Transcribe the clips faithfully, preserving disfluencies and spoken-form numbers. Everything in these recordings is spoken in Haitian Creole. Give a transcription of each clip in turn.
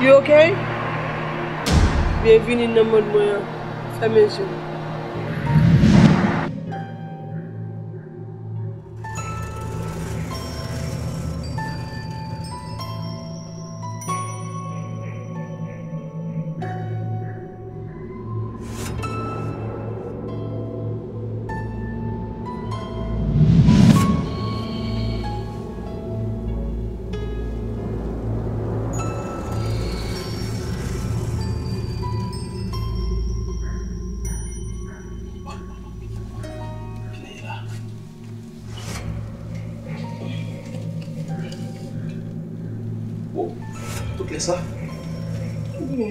You okay? Byenvini nan mond mwen an. Fèmen je w. Bon, tout lè sa. Wi.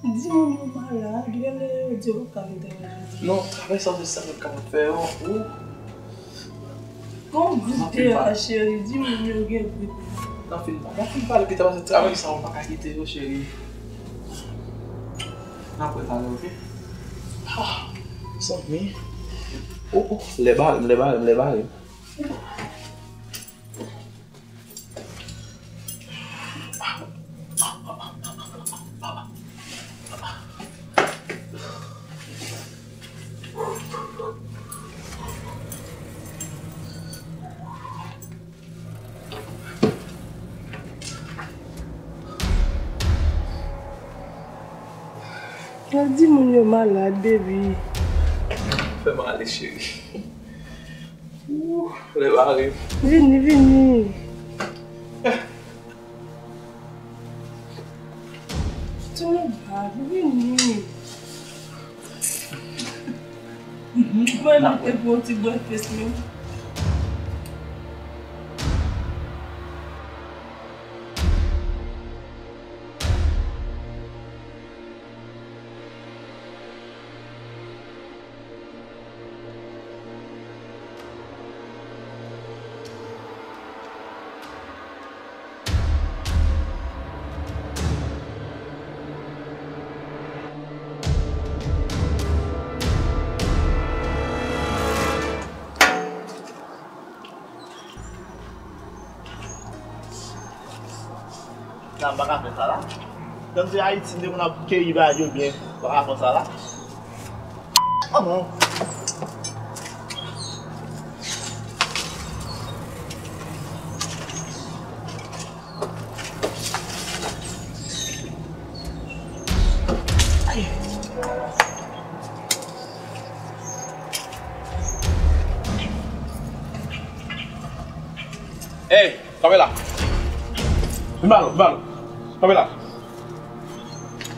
Di moun yo malad, genlè yo di yo p ap ka vin travay jodi. Non, travay sa se sa yo kapab fè yo. Ou Gon gwoup de a, cheri, di moun yo gen gwoup. N ap fin, n ap fin pale pita, paske travay sa ou pa ka kite yo, cheri. N ap wè talè, oke? Ah, zanmi. Oh, oh, lè bare m, lè bare m, lè bare m. Gad di moun yo malad, baby. Fè m ale, cheri. Ooh, lè bare m. Vini, vini. Tounen bab, vini. Mwen mete pou yon ti breakfast menm. Nan, m pa ka fè sa la. Kòmsi Ayiti, m te konn ap keyi bagay yo byen, m pa ka fè sa la. Anmò. Hey, kanpe la. Vin ba nou, vin ba nou. Kanpe la.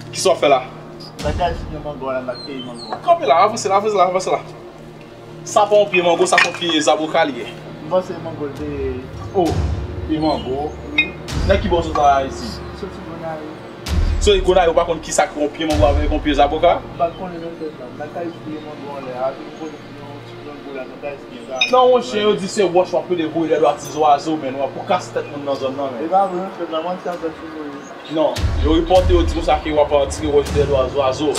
Kisa w ap fè la? Bagay si gen mango la, m ap keyi mango. Kanpe la, avanse la, avanse la, avanse la. Sa pa yon pye mango, sa pa yon pye zaboka li ye. M panse mango l te ye. Oh, pye mango. Wi. Nan ki bò w sot la Ayiti? Soti Gonayiv. Soti Gonayiv, ou pa konn kisa ki yon pye mango avèk yon pye zaboka? M pa t konnen non, frè pa m. M pa t ka espeye mango anlè a, epi m poze yon ti mango la, m pa t ka espeye sa. Non, monchè, yo di se wòch w ap plede voye dèdwa ti zwazo, men w ap pou kase tèt moun nan zòn nan, men. E pa vre, non, frè pa m, manti ap fè sou mwen. Non, yo ripòte yo di konsa ke w ap tire wòch dèdwa zwazo.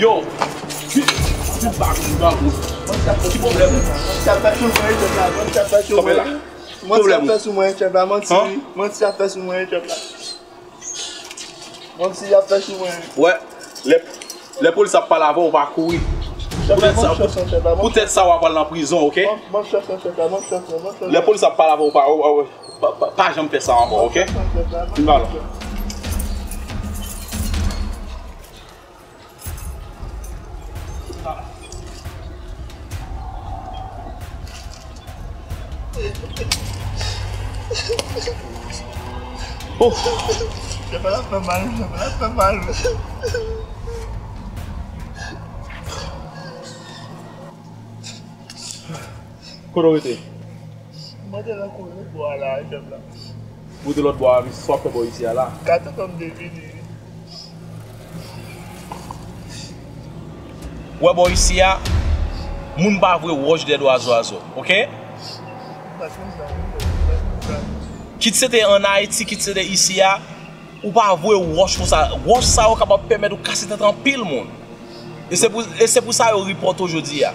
Yo, vin, vin ba, vin ba moun. Ki pwoblèm ou? Kanpe la. Ki pwoblèm ou? Manti ap fè sou mwen, chèf la. Manti ap fè sou mwen, chèf la. Wè, lè, lè polis ap pale avè w, ou pa kouri. Poutèt sa, poutèt sa, w ap al nan prizon, oke? Lè polis ap pale avè w, ou pa, ou, ou, Pa, pa, pa janm fè sa ankò, oke? Vin ba la. Oh! Chèf la fè mal, chèf la fè mal. Kote w rete? Mwen te nan kouri bò a la, chèf la. Ou te lòt bò a, men sa w ap fè bò isi a la? Gade kòm m te vini. Wè bò isi a, moun pa voye wòch dèdwa zwazo, oke? Kit se te ann Ayiti, kit se te isi a, ou pa voye wòch konsa. Wòch sa yo kapab pèmèt ou kase tèt anpil moun. E se pou, e se pou sa yo ripòte w jodi a.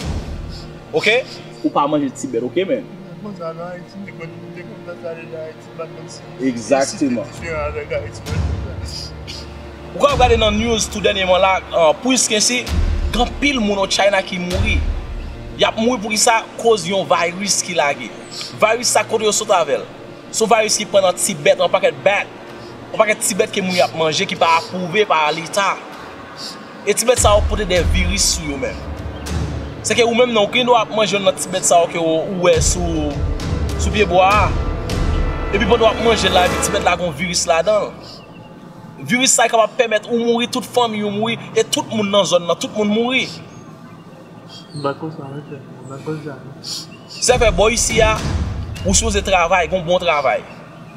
Oke? Ou pa manje ti bèt, oke, men? Kòmanse al nan Ayiti, m te konn, m te konn fè sa deja Ayiti, m pa t konn si Ayiti te diferan avèk Ayiti mwen jodi a. Ou ka gade nan news tou dènyèman la, uh, Prince Kensy, gen anpil moun o China ki mouri. Y ap mouri poukisa? Koz yon virus ki lage. Virus sa kote yo sot avè l? Se yon virus ki pran nan Tibet, yon pakèt bat, yon pakèt ti bèt ke moun yo ap manje ki pa apwouve pa Leta. E ti bèt sa yo pote de viris sou yo menm. Se ke ou menm nan, ou gen dwa ap manje youn nan ti bèt sa yo ke ou, ou wè sou, sou pye bwa a. Epi pandan w ap manje l la, epi ti bèt la gen yon viris ladan l. Viris sa a kapab pèmèt ou mouri, tout fanmi ou mouri, e tout moun nan zòn nan, tout moun mouri. M pa konsa, men frè, m pa konsa, non. Sa fè bò isi a, ou sipoze travay, gon bon travay.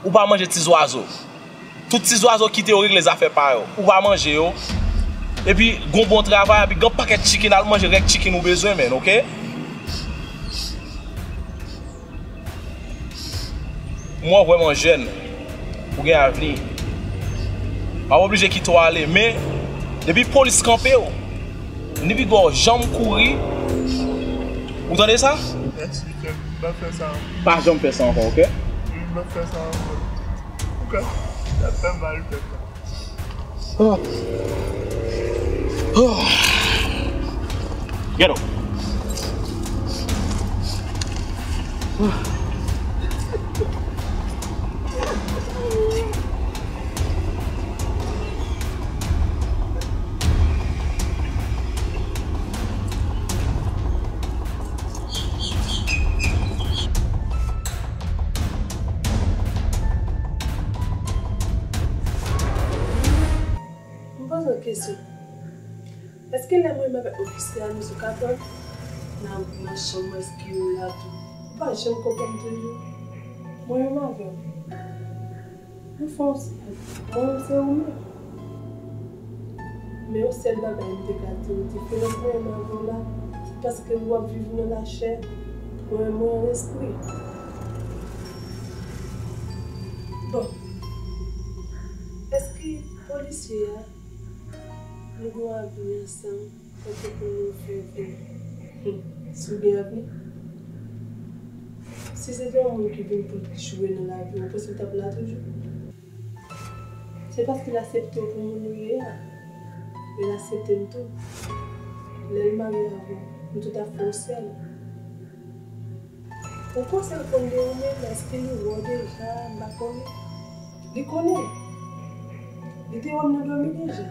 Ou pa manje ti zwazo. Tout ti zwazo kite yo regle zafè pa yo. Ou pa manje yo. Epi, gon bon travay, epi gon pakèt chicken, al manje rèk chicken ou bezwen, menn, oke? M wè w vrèman jèn. Ou gen avni. M ap oblije kite w ale, men depi polis kanpe w, ni piga w janm kouri. Ou tande sa? Mèsi, frè. M pa fè sa ankò. Pa janm fè sa ankò, oke? M pa fè sa ankò. Oke. Sa fè mal, frè. Ghetto. M poze w kesyon. Èske lè mwen menm avèk ofisye a nou sou katòz nan, nan chanm, èske ou la tou? Ou pa janm konprann toujou? Mwen menm avè w. Anfen, mwen menm se ou menm. Men yon sèl bagay m te ka di w, diferans mwen menm avè w la, se paske ou ap viv nan lachè, mwen menm mwen an lespri. Bon, èske polisye a, nou gen yon avni ansanm, tankou pou nou fè vini. Hmm. Si w gen avni? Si se te yon moun ki vin pou l jwe nan lavi w, ou panse l t ap la toujou? Se paske l aksepte w pou moun ou ye a. Men l aksepte m tou. Lè l marye avè w, nou tout ap fè yon sèl. Ou panse l konn de ou menm, èske li wè w deja? M pa konnen. Li konnen. Li te wè m nan dòmi deja.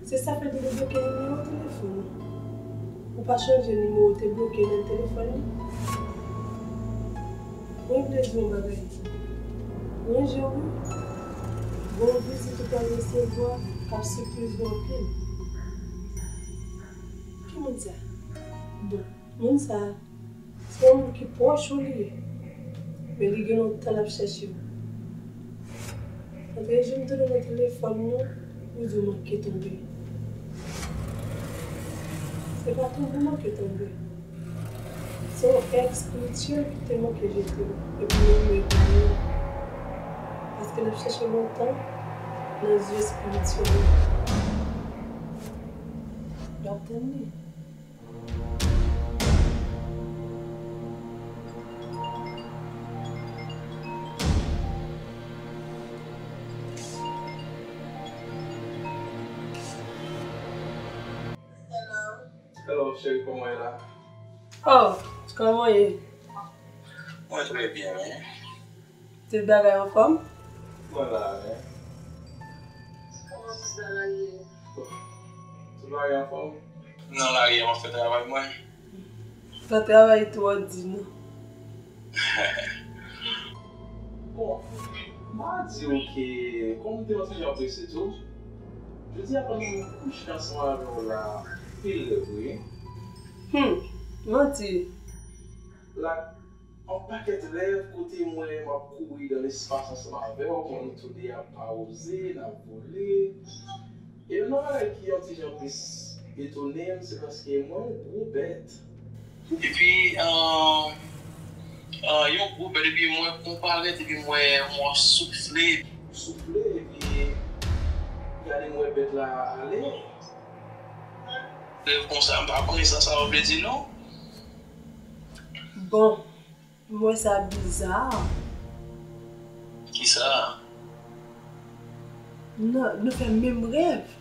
Se sa fè l te debloke nimewo telefòn ou. Ou pa chonje nimewo te bloke nan telefòn li? Mwen vle di w yon bagay. Ranje w wi. Gon vizit ou pral resevwa k ap sipriz ou anpil. Ki moun sa? Bon. Moun sa a, se yon moun ki pwòch ou li ye, men li gen lontan l ap chèche w. Lòt jou m tande nan telefòn nou, ou di w manke tonbe. Se pa tonbe ou manke tonbe. Se yon èg espirityèl ki te manke jete w, epi nou renmen w. Paske l ap chèche lontan nan zye espirityèl ou. L ap tann li. Hello. Hello, cheri, kòman w ye la? Oh, kòman w ye? Mwen trè byen, wi. Tout bagay anfòm? Mwen la, wi. Kòman tout bagay ye? Tout bagay anfòm? Nan lari a, m ap fè travay mwen. Fè travay tou, w ap di non. Bon, m a di w ke, kòm m te yon ti jan prese tou, jodi a ban m kouche ansanm avè w la, pil lè vre. Hmm, manti. La, yon pakèt rèv kote m wè m ap kouri nan lespas ansanm avè w, konnen nou tou de a pa oze, n ap vole. E youn nan bagay ki yon ti jan plis etone m, se paske m wè yon gwo bèt. Epi, ah, ah, yon gwo bèt, epi m wè konparèt, epi m wè m wè soufle. Soufle, epi gade m wè bèt la ale. Rèv konsa, m pa konnen sa sa yo vle di non. Bon, M wè sa biza. Kisa? Non, nou fè menm rèv.